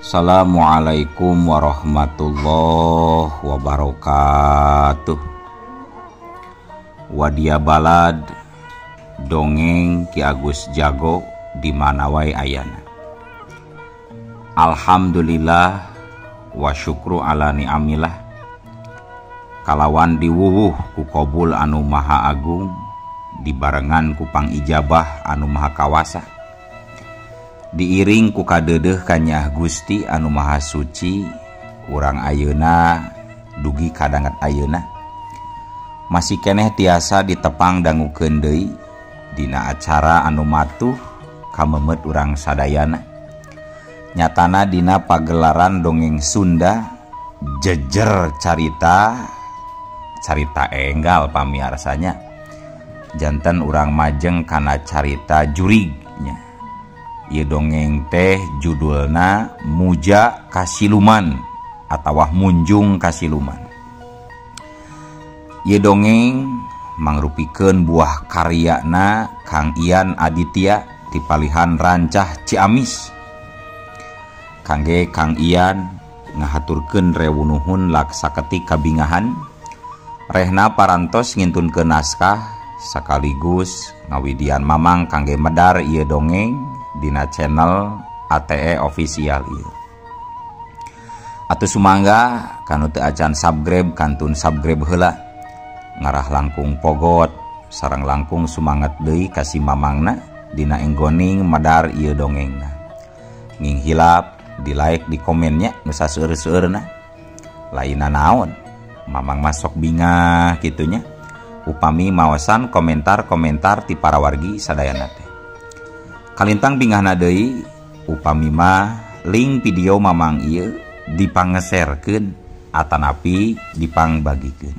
Assalamualaikum warahmatullahi wabarakatuh. Wadia balad dongeng Ki Agus Jago di mana wae ayana. Alhamdulillah wa syukru ala ni'amillah. Kalawan diwuwuh ku kobul anu maha agung, dibarengan ku pangijabah anu maha kawasa, diiring ku kadeudeuh kanyah Gusti anu maha suci. Urang ayeuna dugi kadanget ayeuna masih keneh tiasa ditepang dangukeun deui dina acara anu matuh kamemet urang sadayana, nyatana dina pagelaran dongeng Sunda jejer carita carita enggal pamiarsanya. Janten urang majeng kana carita jurignya. Ieu dongeng teh judulna Muja Kasiluman atawa Munjung Kasiluman. Ieu dongeng mangrupikeun buah karyana Kang Ian Aditya ti palihan Rancah Ciamis. Kangge Kang Ian ngahaturkeun rewunuhun laksaketik kabingahan rehna parantos ngintunkeun naskah sekaligus ngawidian mamang kangge medar ieu dongeng dina channel ATE Official ieu. Atuh sumangga kanu teu acan subscribe kantun subscribe heula, ngarah langkung pogot sareng langkung sumanget deui ka si mamangna dina enggoning medar ieu dongengna. Nging hilap di like di komennya nu saseueur-seueurna. Lainna naon mamang masok bingah kitunya upami maosan komentar-komentar ti para wargi sadayana teh. Kalintang bingahna deui upami mah link video mamang ieu dipangeserkeun atanapi dipangbagikeun.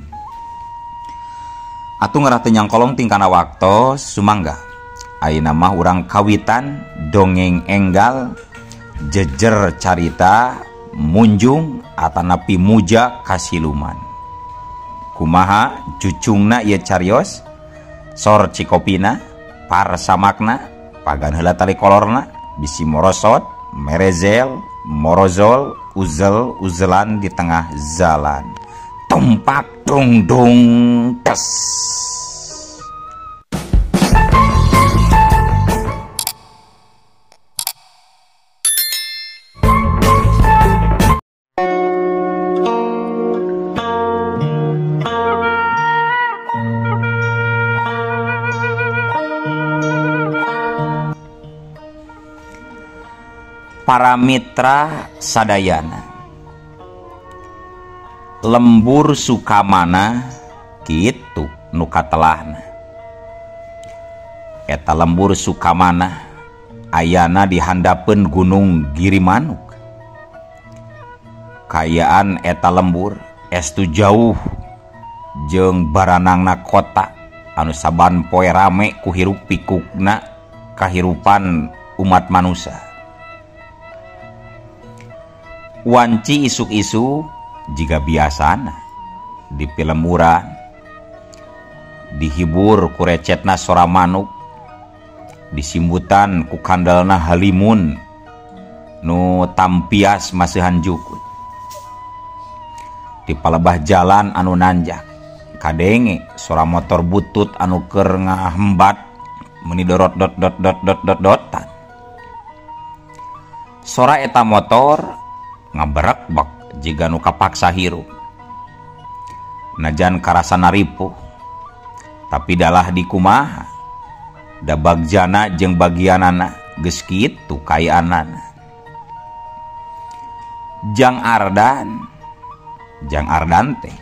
Atuh ngarah teu nyangkolong tingkana waktos sumangga. Ayeuna mah urang kawitan dongeng enggal jejer carita Munjung atanapi Muja Kasiluman. Kumaha cucungna ieu carios, sor cikopina, parsamakna, pagan heula tali kolorna, bisi morosot, merezel, morozol, uzel, uzelan di tengah jalan. Tumpak dung dung tes. Para mitra sadayana, lembur Sukamana kitu nu katelahna. Eta lembur Sukamana ayana di handapeun Gunung Girimanuk. Kayaan eta lembur estu jauh jeung baranangna kota anu saban poe rame ku hirup pikukna kahirupan umat manusia. Wanci isuk-isuk jika biasana di pilemburan dihibur ku recetna sora manuk, disimbutan ku kandalna halimun nu tampias masihan jukut. Di palebah jalan anu nanjak kadenge sora motor butut anu keur ngahembat meuni dorot dot dot dot dot dot dotan. Sora eta motor ngaberekbek jiga nu kapaksa hirup. Najan karasana ripuh, tapi dalah dikumaha da bagjana jeung bagianana geus kitu kayaanana. Jang Ardan teh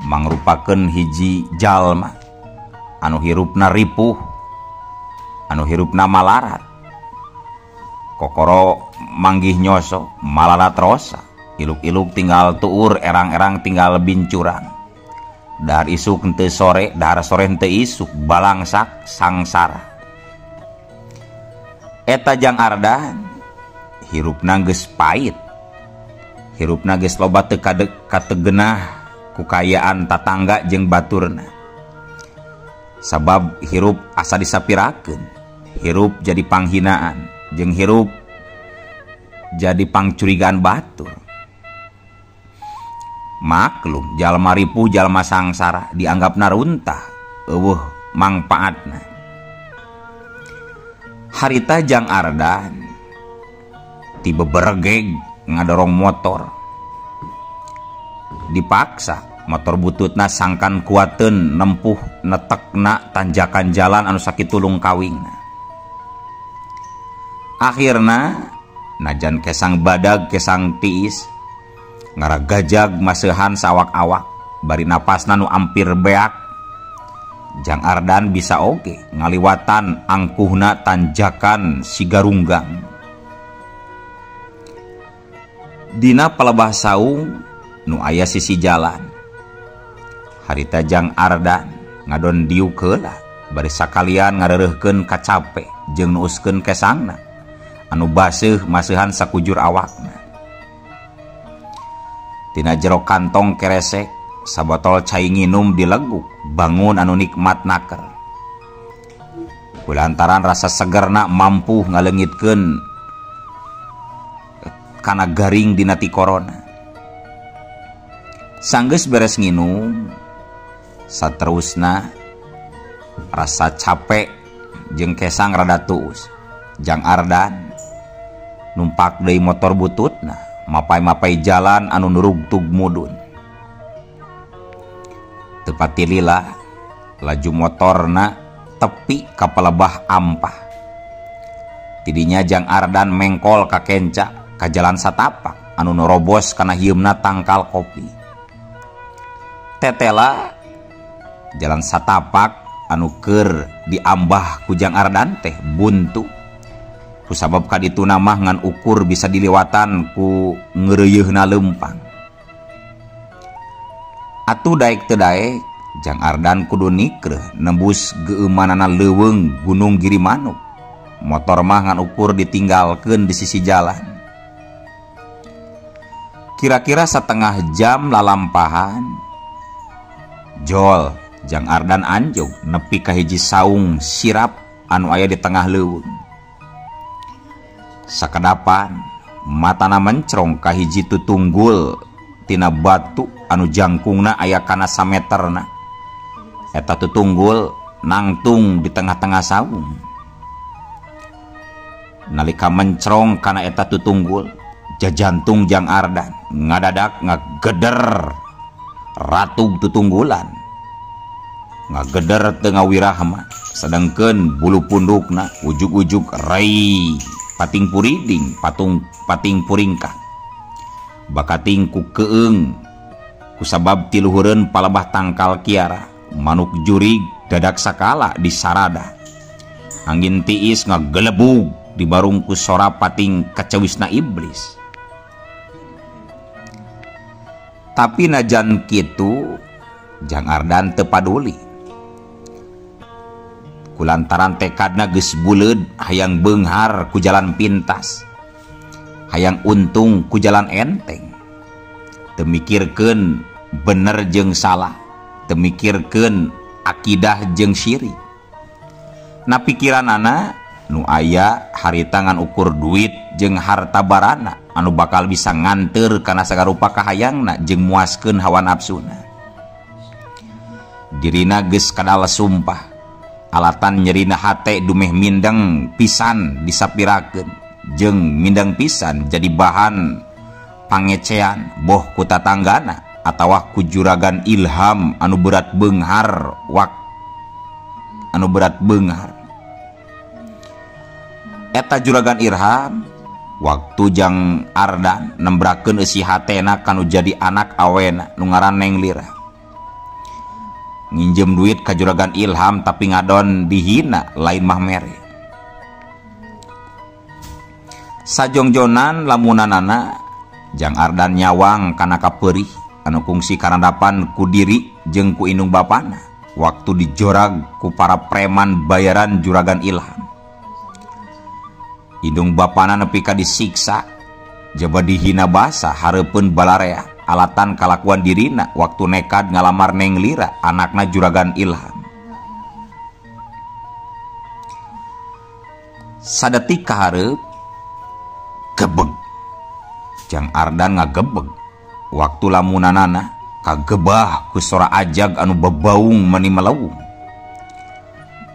mangrupakeun hiji jalma anu hirupna ripuh, anu hirupna malarat. Kokoro manggih nyoso malarat rosa, iluk-iluk tinggal tuur, erang-erang tinggal bincuran. Dahar isuk henteu sore, dahar sore henteu isuk, balangsak sangsara. Eta Jang Ardan hirupna geus pait, hirupna geus loba teu kategenah ku kayaan tatangga jeung baturna. Sabab hirup asa disapirakeun, hirup jadi panghinaan, jeung hirup jadi pangcurigaan batur. Maklum jalma ripuh jalma sangsara dianggapna runtah eueuh mangpaatna. Harita Jang Ardan tiba beregeg ngadorong motor. Dipaksa motor bututna sangkan kuateun nempuh netekna tanjakan jalan anu sakitu lungkawingna. Akhirna najan kesang badag kesang tiis ngaragajag maseuhan sawak-awak bari napasna nu ampir beak. Jang Ardan bisa oge ngaliwatan angkuhna tanjakan Sigarunggang. Dina palebah saung nu aya sisi jalan. Harita Jang Ardan ngadon diuk heula bari sakalian ngareureurkeun kacape jeung nuuskeun kesangna anu baseuh maseuhan sakujur awakna. Tina jero kantong keresek sabotol cai nginum dileguk bangun anu nikmat naker. Kulantaran rasa segerna mampu ngaleungitkeun kana garing dina ti korona. Sanggeus beres nginum saterusna rasa capek jeung kesang rada tuus. Jang Ardan numpak deui motor bututna mapai-mapai jalan anu nurugtug mudun. Teu patilila laju motorna tepi ka palebah ampah. Tidinya Jang Ardan mengkol ka kenca ka jalan satapak anu norobos kana hieumna tangkal kopi. Tetela jalan satapak anu keur diambah ku Jang Ardan teh buntu. Kusabab kadituna mah ngan ukur bisa diliwatan ku ngeureuyeuna leumpang. Atuh daek teu daek Jang Ardan kudu nikreuh nembus geumanana leuweung Gunung Girimanuk. Motor mah ngan ukur ditinggalkeun di sisi jalan. Kira-kira setengah jam lalampahan jol Jang Ardan anjog nepi ka hiji saung sirap anu aya di tengah leuweung. Sakedapan matana mencrong ka hiji tutunggul tina batu anu jangkungna aya kana sameterna. Eta tutunggul nangtung di tengah-tengah saung. Nalika mencrong kana eta tutunggul, jajantung Jang Ardan ngadadak ngageder ratug tutunggulan. Ngageder teu ngawirahma, sedengkeun bulu pundukna ujug-ujug rei pating puriding patung pating puringkah. Bakating ku keung kusabab tiluhureun palebah tangkal kiara manuk jurig dadak sakala disarada. Angin tiis ngagelebug dibarung ku sora pating kacawisna iblis. Tapi najan kitu Jang Ardan teu paduli. Kulantaran tekadna geus buleud hayang beunghar ku jalan pintas, hayang untung ku jalan enteng. Teu mikirkeun bener jeung salah, teu mikirkeun akidah jeung syirik. Na pikiranana nu aya harita ngan ukur duit jeung harta barana anu bakal bisa nganteur kana sagarupa kahayangna jeung muaskeun hawa nafsuna. Dirina geus kadal sumpah alatan nyerina hate dumeh mindeng pisan disapirakeun jeung mindeng pisan jadi bahan pangecean boh ku tatanggana atawa ku juragan Ilham anu berat beunghar wak anu berat beunghar. Eta juragan Ilham waktu Jang Ardan nembrakeun eusi hatena kanu jadi anak awena nu ngaran Neng Lira. Nginjem duit ka juragan Ilham tapi ngadon dihina lain mah mere. Sajongjonan lamunanana Jang Ardan nyawang kana kapeurih anu kungsi karandapan ku diri jeung ku indung bapana waktu dijorag ku para preman bayaran juragan Ilham. Indung bapana nepi ka disiksa jaba dihina basa hareupeun balarea alatan kalakuan dirina waktu nekad ngalamar Neng Lira anakna juragan Ilham. Sadetik kahareup gebeg Jang Ardan ngagebeg waktu lamunanana kagebah ku sora ajag anu bebaung meni melewung.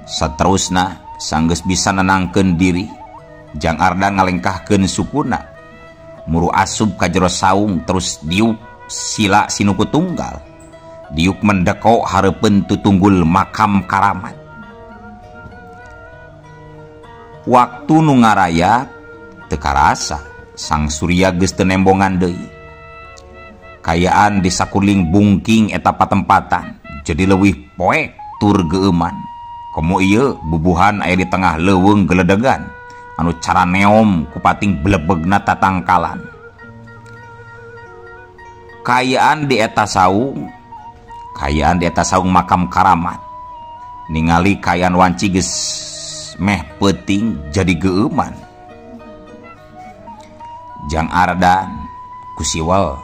Saterusna sanggeus bisa nenangkeun diri, Jang Ardan ngalengkahkeun sukuna, muru asup ka jero saung terus diuk sila sinuku tunggal. Diuk mendeko hareupeun tutunggul makam karamat. Waktu nu ngaraya teu karasa sang surya geus teu nembongan deui. Kayaan di sakuling bungking eta patempatan jadi leuwih poek tur geueuman. Komo ieu bubuhan aya di tengah leuweung geledegan anu cara neom kupating blebegna tatangkalan. Kayaan di eta saung, kayaan di eta saung makam karamat. Ningali kayaan wanci geus meh peuting jadi geueuman. Jang Ardan kusiwel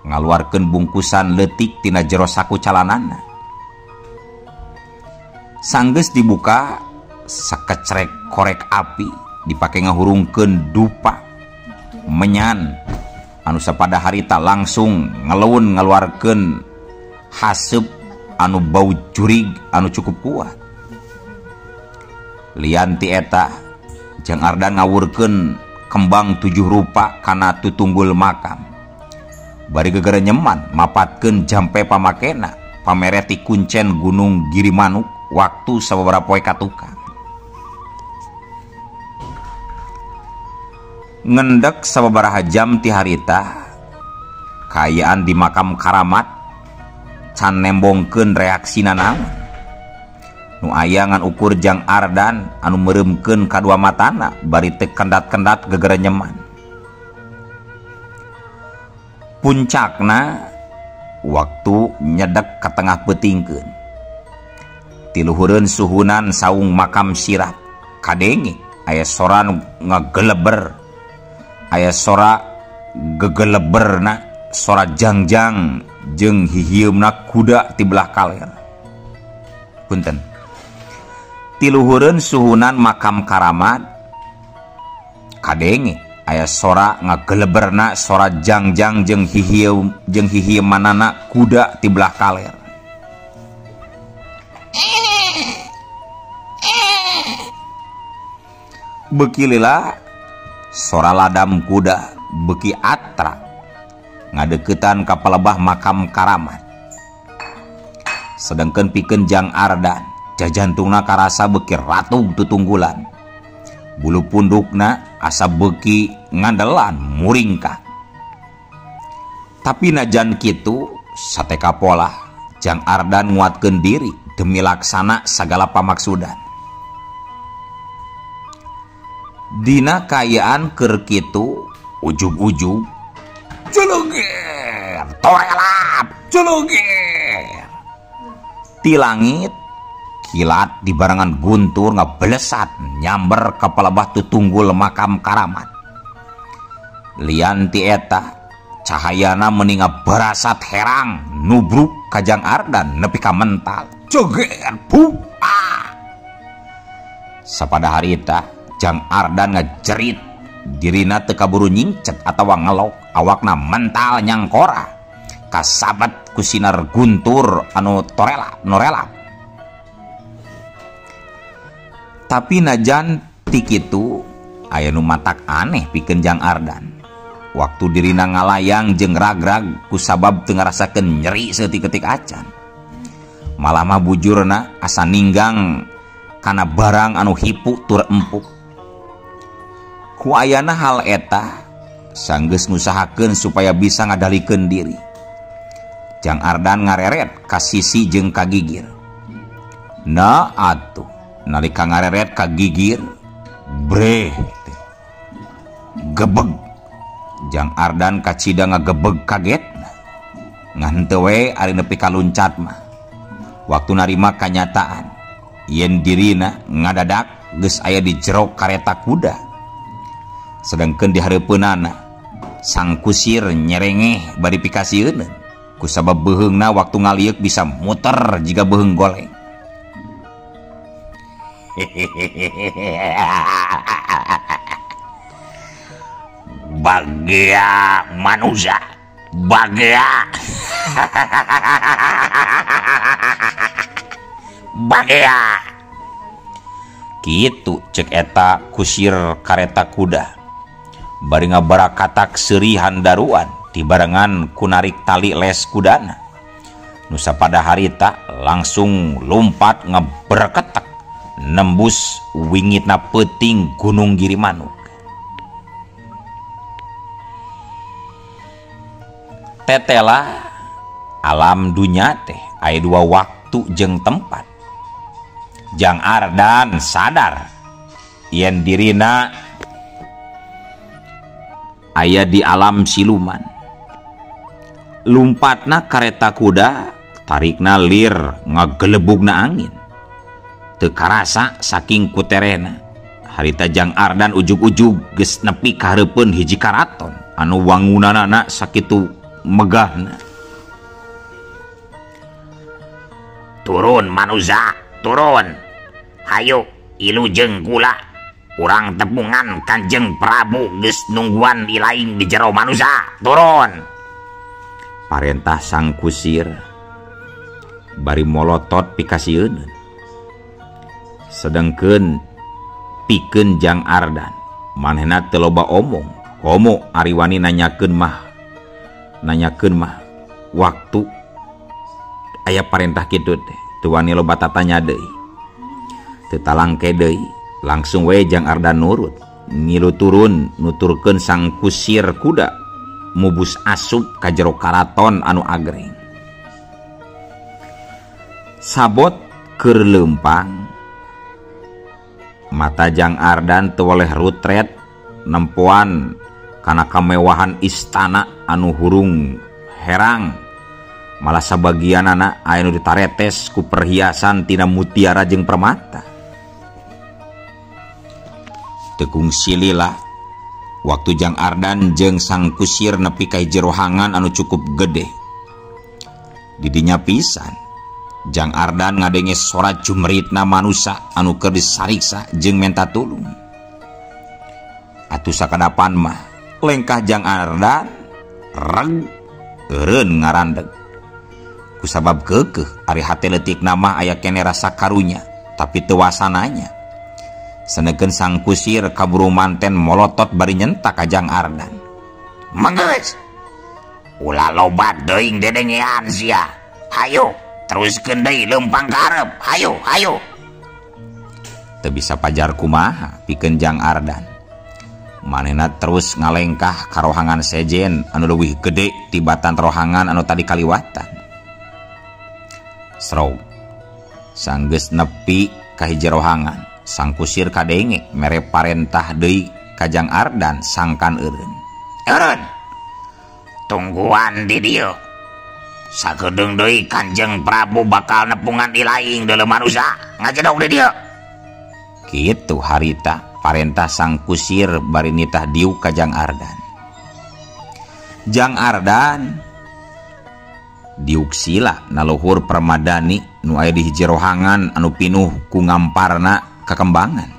ngaluarkeun bungkusan leutik tina jero saku calanana. Sanggeus dibuka sakecrek korek api dipake ngahurungkeun dupa menyan anu sapada harita langsung ngelun ngaluarkeun haseup anu bau jurig anu cukup kuat. Lian ti eta Jang Ardan ngawurkeun kembang 7 rupa kana tutunggul makam. Bari gegerenyeman mapatkeun jampe pamakena pamere ti kuncen Gunung Girimanuk waktu sababaraha poe ka tukang. Ngendek sababaraha jam ti harita kaayaan di makam karamat can nembongkeun reaksina naon. Nu aya ngan ukur Jang Ardan anu meureumkeun kadua matana bari teu kendat-kendat gegerenyeman. Puncakna waktu nyedek ka tengah peutingkeun. Tiluhureun suhunan saung makam sirap kadenge aya sora nu ngageleber, aya sora gegeleberna, sora jangjang jeung hihieumna kuda ti belah kaler. Punten. Tiluhureun suhunan makam karamat kadenge aya sora ngageleberna, sora jangjang jeung hihieum jeung hihiemanana kuda ti belah kaler. Beuki lila sora ladam kuda beuki atra ngadeukeutan ka palebah makam karamat. Sedengkeun pikeun Jang Ardan jajantungna karasa beuki ratug tutunggulan. Bulu pundukna asa beuki ngandelan muringkah. Tapi najan kitu sateka polah Jang Ardan nguatkeun diri demi laksana sagala pamaksudan. Dina kaayaan keur kitu ujug-ujug culugir torelap culugir ti langit kilat di barengan guntur ngabelesat nyamber ka palebah tutunggul makam karamat. Lian ti eta cahayana meni ngabarasat herang nubruk ka Jang Ardan nepi ka mental joger buah. Sapada harita Jang Ardan ngajerit dirina teu kaburu nyingcet atawa ngelok, awakna mental nyangkora kasabat ku sinar guntur anu torela norela. Tapi najan ti kitu aya nu matak aneh pikeun Jang Ardan. Waktu dirina ngalayang jeung ragrag kusabab teu ngarasakeun nyeri saeutik-eutik acan. Malah mah bujurna asa ninggang kana barang anu hipu tur empuk. Ku ayana hal eta sanggeus ngusahakeun supaya bisa ngadalikeun diri. Jang Ardan ngareret ka sisi jeung ka gigir. Nah atuh nalika ngareret ka gigir breh gebeg. Jang Ardan kacida ngagebeg kaget. Ngan teu we ari nepi ka luncat mah. Waktu narima kanyataan yen dirina ngadadak geus aya di jero kareta kuda. Sedangkeun di hareupeunana sang kusir nyerengeh bari pikasieun kusabab beuheungna waktu ngalieuk bisa muter jiga beuheung goleng. Bagea manusia, bagea. Bagea. Kitu cek eta kusir kareta kuda. Bari ngabarakatak seuri handaruan dibarengan ku narik tali les kudana. Nusa pada harita langsung lompat ngeberketek nembus wingitna peuting Gunung Girimanuk. Tetela alam dunya teh aya dua waktu jeung tempat. Jang Ardan sadar yen dirina aya di alam siluman. Lumpatna kareta kuda, tarikna lir ngagelebugna angin. Teu karasa saking kuterena. Harita Jang Ardan ujug-ujug geus nepi ka hareupeun hiji karaton anu wangunanana sakitu megahna. Turun manusia, turun. Hayu ilu jeung kula. Urang tepungan Kanjeng Prabu geus nungguan ilaing di jero manusia. Turun. Parentah sang kusir bari molotot pikasieun. Sedengkeun pikeun Jang Ardan, manehna teu loba omong. Komo ari wani nanyakeun mah waktu aya parentah kitu teh. Teu wani loba tatanya deui. Teu talangke deui, langsung we Jang Ardan nurut. Ngilu turun nuturkeun sang kusir kuda mubus asup ka jero karaton anu agreng. Sabot keur leumpang mata Jang Ardan teu weleh rutret nempoan kana kamewahan istana anu hurung herang. Malah sabagianana aya nu ditaretes ku perhiasan tina mutiara jeung permata. Teu kungsi lila waktu Jang Ardan jeung sang kusir nepi ka hiji rohangan anu cukup gede. Didinya pisan Jang Ardan ngadenge sora jumritna manusa anu keur disariksa jeung menta tulung. Atuh sakadapan mah lengkah Jang Ardan reg eureun ngarandeg. Kusabab keukeuh ari hate leutikna mah aya kene rasa karunya tapi teu wasananya. Senekeun sang kusir kaburu manten molotot bari nyentak ka Jang Ardan. Manggeus. Ulah loba teuing dedengean sia. Hayu teruskeun deui leumpang ka hareup. Hayu, hayu. Teu bisa pajar kumaha pikeun Jang Ardan. Manehna terus ngalengkah ka rohangan sejen anu leuwih gede tibatan rohangan anu tadi kaliwatan. Srog. Sanggeus nepi ka hiji rohangan, sang kusir kadenge mere parentah deui ka Jang Ardan sangkan eureun. Eureun. Tungguan di dieu. Sakedeung deui Kanjeng Prabu bakal nepungan ilaing deuleu manusia. Ngajedog di dieu. Kitu harita parentah sang kusir bari nitah diuk ka Jang Ardan. Jang Ardan diuk sila naluhur permadani nu aya di hiji rohangan anu pinuh ku ngamparna kakembangan.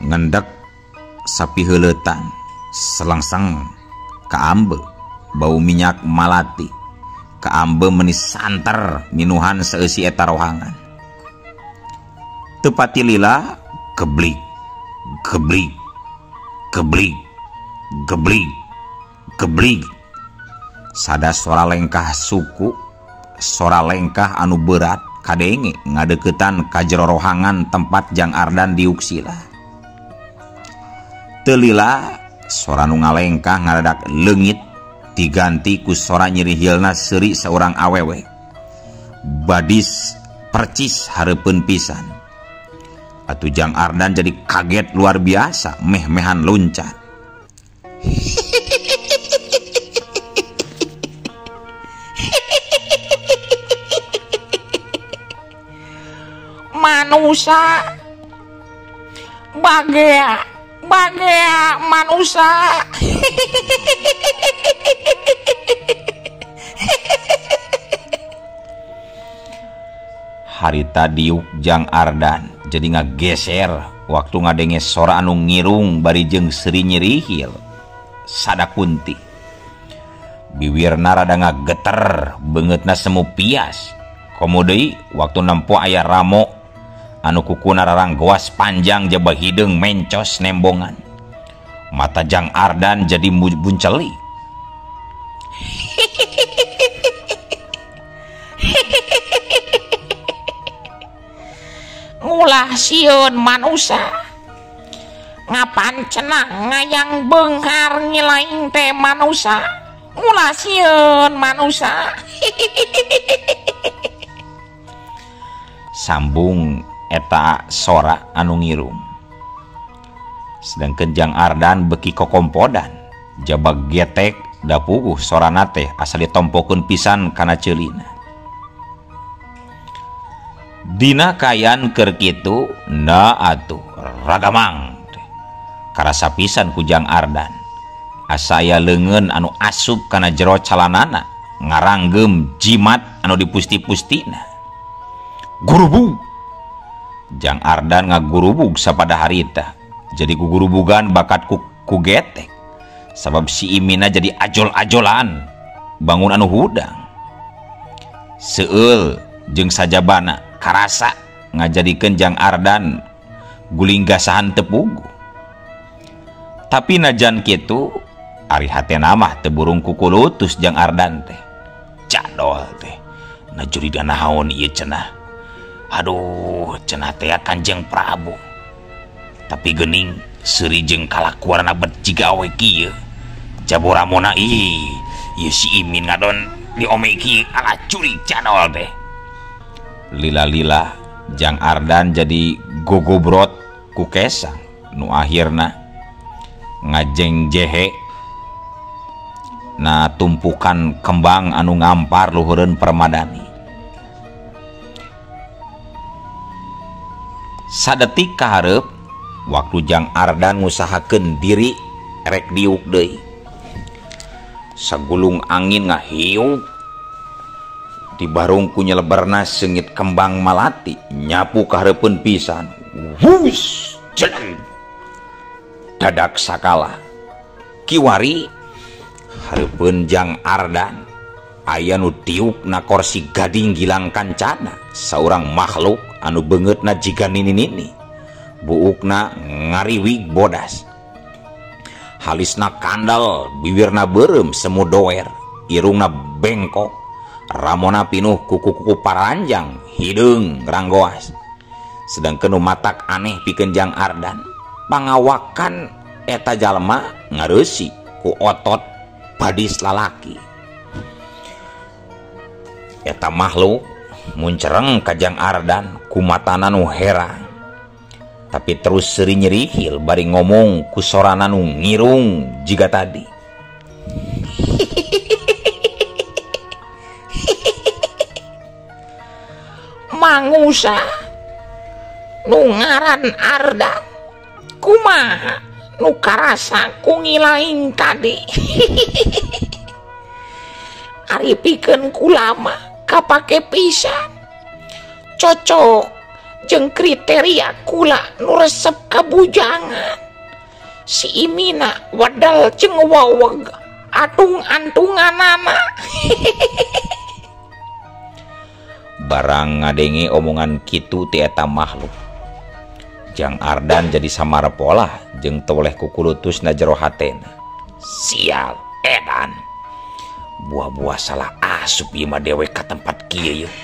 Ngendek sapi heuleutan selengseng kaambe bau minyak malati kaambe meni santer minuhan seeusi eta rohangan. Tepati lila keblik keblik keblik keblik keblik. Sada sora lengkah suku, sora lengkah anu berat kadenge ngadeukeutan ka jero rohangan tempat Jang Ardan diuksila. Teu lila sora nu ngalengkah ngadadak leungit diganti ku sora nyeri hilna seuri saurang awewe. Badis percis hareupeun pisan. Atuh Jang Ardan jadi kaget luar biasa, meh-mehan loncat. Manusa bagea bagea manusa. Harita diuk Jang Ardan jadi ngageser Waktu ngadenge sora anu ngirung bari jeung seuri nyirihil sada kunti. Biwirna rada ngageter, beungeutna semu pias. Komo deui waktu nempo aya ramo anu kukuna raranggoas panjang jaba hideung mencos nembongan. Mata Jang Ardan jadi bunceli. Ngulah sieun manusa. Ngapan cenah ngayang beunghar ngilaing teh manusa. Ngulah sieun manusa. Sambung eta sora anu ngirum. Sedangkan Jang Ardan beki kokompodan, jabag getek dapuguh sorana teh asa ditompokeun pisan kana ceulina. Dina kayan keur kitu na atuh ragamang teh. Karasa pisan ku Jang Ardan. Asa aya leungeun anu asup kana jero calanana, ngaranggem jimat anu dipusti-pustina. Gurubug. Jang Ardan ngagurubug sapada harita. Jadi gugurubugan bakat ku getek. Sabab si Imina jadi ajol-ajolan bangun anu hudang. Seueul jeung sajabana karasa ngajadikeun Jang Ardan guling gasahan teu puguh. Tapi najan kitu ari hatena mah teu burung kukulutus Jang Ardan teh. Cadol teh. Na juriga naon ieu cenah. Aduh, cenah teh Kanjeng Prabu. Tapi geuning seuri jeung kalakuanna bet jiga awe kieu. Jabo ramona ih, ieu si Imin ngadon diome kieu ala curi cadol teh. Lila-lila Jang Ardan jadi gogobrot ku kesang nu akhirna ngajeng jehe na tumpukan kembang anu ngampar luhureun permadani. Sadetik kahareup waktu Jang Ardan ngusahakeun diri rek diuk deui. Sagulung angin ngahiup di barung ku nyelebarna seungit kembang malati nyapu kahareupeun pisan. Wus jeleng. Dadak sakala. Kiwari hareupeun Jang Ardan aya nu tiup na korsi gading gilang kancana, saurang makhluk anu beungeutna jiga nini-nini. Buukna ngariwig bodas. Halisna kandal, bibirna beureum semu doer, irungna bengkok, ramona pinuh kuku-kuku paranjang, hideung ranggoas. Sedangkeun nu matak aneh pikeun Jang Ardan, pangawakan eta jalma ngareusi ku otot badis lalaki. Eta makhluk muncereng ka Jang Ardan ku matana nu herang. Tapi terus seuri nyerihil bari ngomong ku sorana nu ngirung jiga tadi. Mangusa nu ngaran Ardan kumaha nu karasa ku ngilaing tadi. Ari pikeun kulama kapake pisan. Cocok jeung kriteria kula nu resep kabujangan. Si Imina wadal jeung waweg atung-antunganana. Barang ngadenge omongan kitu ti eta makhluk, Jang Ardan jadi samar polah jeung toleh kukulutus na jero hatena. Sial edan. Buah-buah salah asup ieu mah dewek ka tempat kieu yeuh.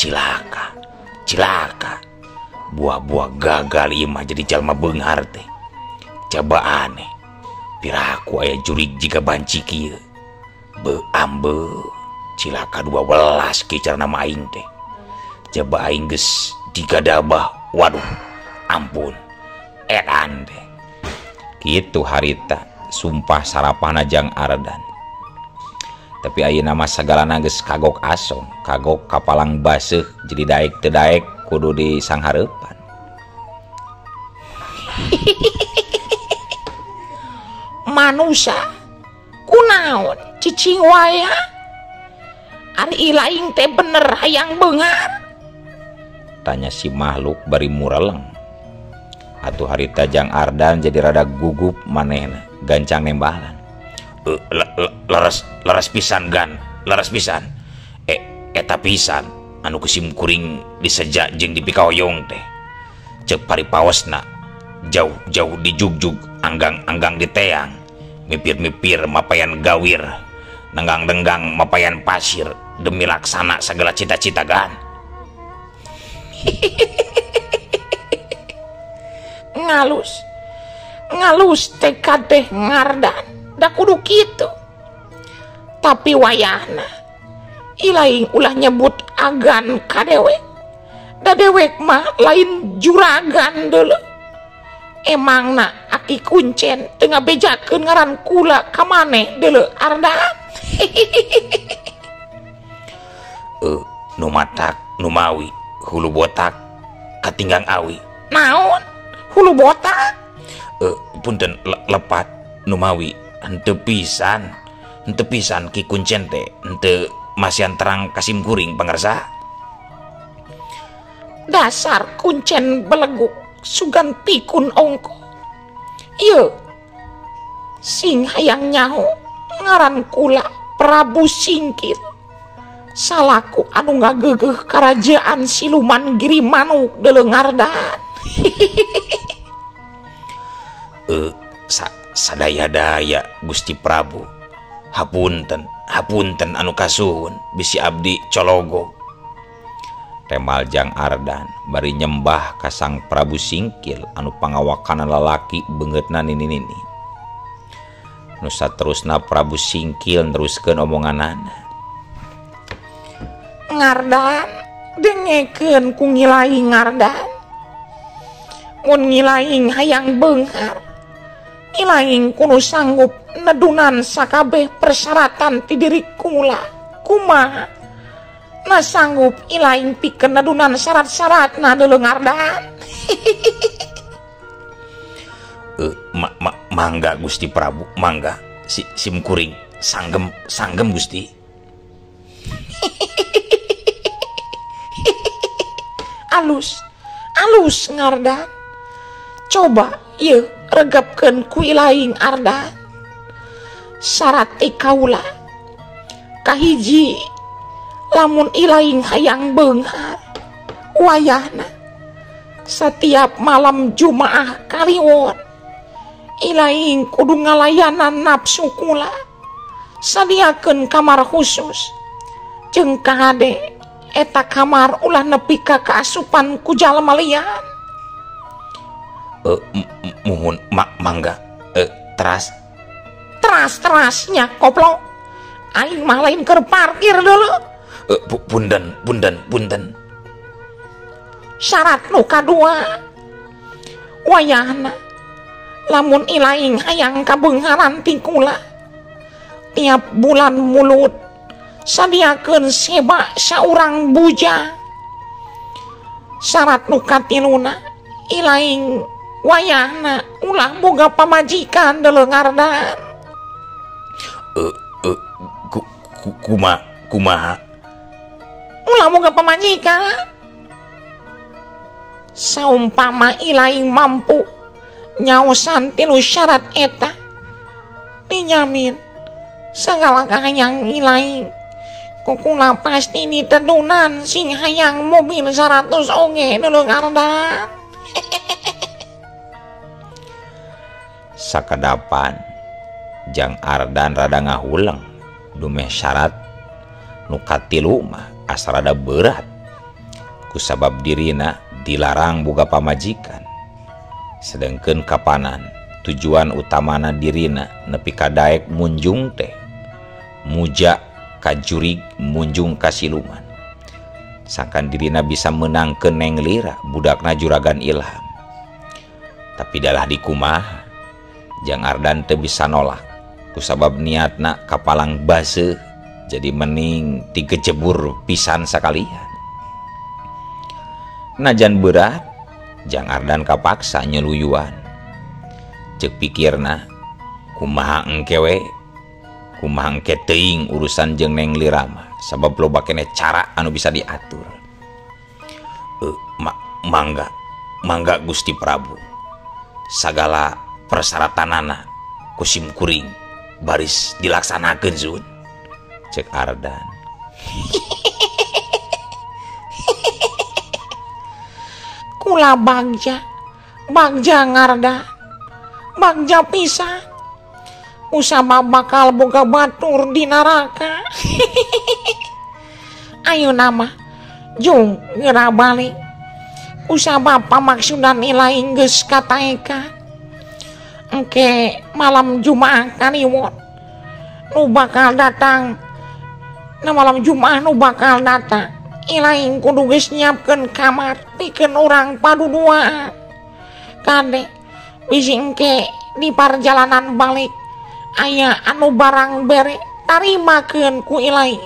Cilaka, cilaka. Buah-buah gagal ieu mah jadi jalma beunghar teh. Coba aneh. Piraku aya jurig jiga banci kieu. Beu ambe. Cilaka 12 kieu carana mah aing teh. Coba aing geus digadabah. Waduh, ampun. Edan teh. Kitu harita sumpah sarapahna Jang Ardan. Tapi ayeuna mah sagalana geus kagok asong, kagok kapalang baseuh jadi daek teu daek kudu disanghareupan. Manusa kunaon cicing wae? Ari ilaing teh bener hayang beunghar? Tanya si makhluk bari mureleng. Atuh harita Jang Ardan jadi rada gugup manehna gancang nembalan. Leres leres pisan gan, leres pisan. Eta pisan anu kusim kuring diseja jeung dipikahoyong teh. Ceuk paripaosna jauh-jauh dijugjug, anggang-anggang diteang, mipir-mipir mapayan gawir, nenggang-nenggang mapayan pasir demi laksana segala cita-cita gan. Ngalus ngalus tekad teh Ngardan da kudu kitu. Tapi wayahna ilaing ulah nyebut agan ka dewek, da dewek mah lain juragan deuleu. Emangna aki kuncen teu ngabejakeun ngaran kula ka maneh deuleu Ardan. Nu matak numawi hulu botak katinggang awi. Naon hulu botak? Punten lepat numawi henteu pisan, henteu pisan ki kuncen teh henteu masihan terang kasim kuring pangarsa. Dasar kuncen beleguk sugan pikun ongko. Ieu sing hayang nyaho ngaran kula Prabu Singkil salaku anu ngagegeuh karajaan siluman Girimanuk deuleu Ngardan. Sadaya-daya Gusti Prabu, hapunten hapunten anu kasuhun bisi abdi cologo. Temal Jang Ardan bari nyembah ka Sang Prabu Singkil anu pangawakana lalaki beungeutna nini-nini. Nu saterusna Prabu Singkil neruskeun omonganana. Ngardan dengekeun ku ngilaing Ngardan. Mun ngilaing hayang beunghar, ngilaing kudu sanggup nedunan sakabeh persyaratan ti diri kula. Kumaha? Na sanggup ilaing pikeun nedunan syarat-syaratna deuleu Ngardan. Mangga Gusti Prabu, mangga sim kuring sanggem sanggem Gusti. Alus alus Ngardan. Coba ieu regepkeun ku ilaing Ardan. Syarat ti kaula kahiji, lamun ilaing hayang beunghar wayahna setiap malam Jumaah kaliwon ilaing kudu ngalayanan nafsu kula, sadiakeun kamar khusus jeung kahade eta kamar ulah nepi ka kaasupan ku jalma lian. Muhun mangga teras teras terasnya koplok aing mah lain keur parkir dulu. Punten punten punten. Syarat nu kadua wayahna lamun ilaing hayang kabeungharan ti kula tiap bulan mulut sadiakeun seba saurang bujang. Syarat nu katiluna ilaing wayahna ulah boga pamajikan deuleu Ngardan. Kumaha ulah boga pamajikan. Saumpama ilaing mampu nyaosan tilu syarat eta dinyamin segala kahayang ilaing kukula pasti ditedunan sing hayang mobil 100 oge deuleu Ngardan. Sakadapan Jang Ardan rada ngahuleng dumeh syarat nu katilu mah asa rada berat kusabab dirina dilarang boga pamajikan. Sedengkeun kapanan tujuan utamana dirina nepi ka daek munjung teh muja ka jurig munjung ka siluman. Sangkan dirina bisa meunangkeun Neng Lira budakna juragan Ilham. Tapi dalah dikumaha Jang Ardan teu bisa nolak kusabab niatna kapalang baseuh jadi mening tigejebur pisan sakalian. Najan berat Jang Ardan kapaksa nyeluyuan. Ceuk pikirna kumaha engke we, kumaha engke teuing urusan jeung Neng Lira mah sabab loba keneh cara anu bisa diatur. Mangga mangga Gusti Prabu. Sagala persyaratanana ku sim kuring baris dilaksanakeun Sun. Cek Ardan. Kula bagja, bagja Ngardan, bagja pisan. Usama bakal boga batur di neraka. Ayo nama jung geura balik. Usama pamaksudan ilaing geus kataeka. Engke malam Jumaah kliwon nu bakal datang. Na malam Jumaah nu bakal datang. Ilaing kudu geus nyiapkeun kamar pikeun urang paduduaan. Kade bisi engke di parjalanan balik aya anu barang bere tarimakeun ku ilaing.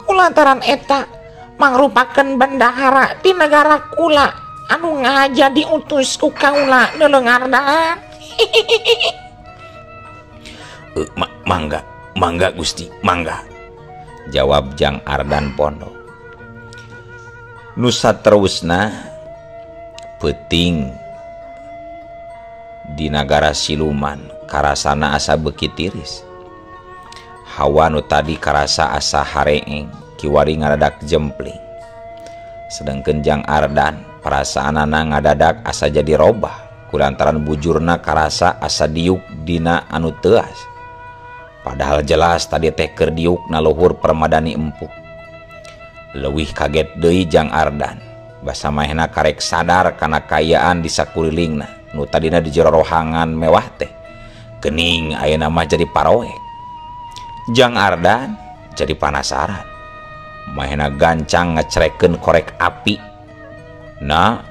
Kulantaran eta mangrupakeun bendahara di negara kula anu ngaja diutus ku kaula leuleung Ardan. Mangga, mangga Gusti, mangga. Jawab Jang Ardan Pondok. Nusa terusna peuting di nagara siluman karasana asa beuki tiris. Hawa nu tadi karasa asa hareeng kiwari ngadadak jempling. Sedengkeun Jang Ardan perasaanana ngadadak asa jadi robah kulantaran bujurna karasa asa diuk dina anu teuas. Padahal jelas tadi teh keur diuk na luhur permadani empuk. Leuwih kaget deui Jang Ardan. Basa mahena karek sadar kana kaayaan di sakulilingna nu tadina di jero rohangan mewah teh. Kening ayeuna mah jadi paroek. Jang Ardan jadi panasaran. Mahena gancang ngecerekeun korek api. Nah,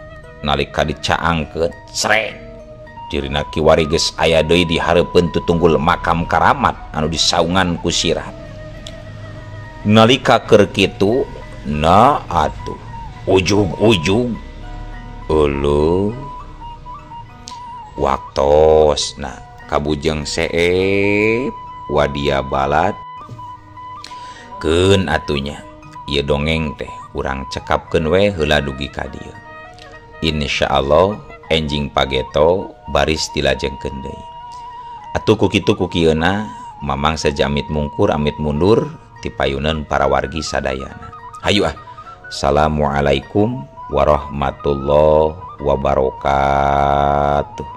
nalika dicaangkeun, crek. Dirina kiwari geus aya deui di hareupeun tutunggul makam karamat anu disaungan ku sirat. Nalika keur kitu, nah atuh ujug-ujug euleuh waktos nah kabujeng seep wadia balad keun atunya ieu dongeng teh urang cekapkeun we heula dugi ka dieu. Insyaallah enjing pageto baris dilajengkeun deui. Atuh ku kitu ku kieuna mamang sajamit mungkur amit mundur ti payuneun para wargi sadayana. Hayu ah. Assalamualaikum warahmatullahi wabarakatuh.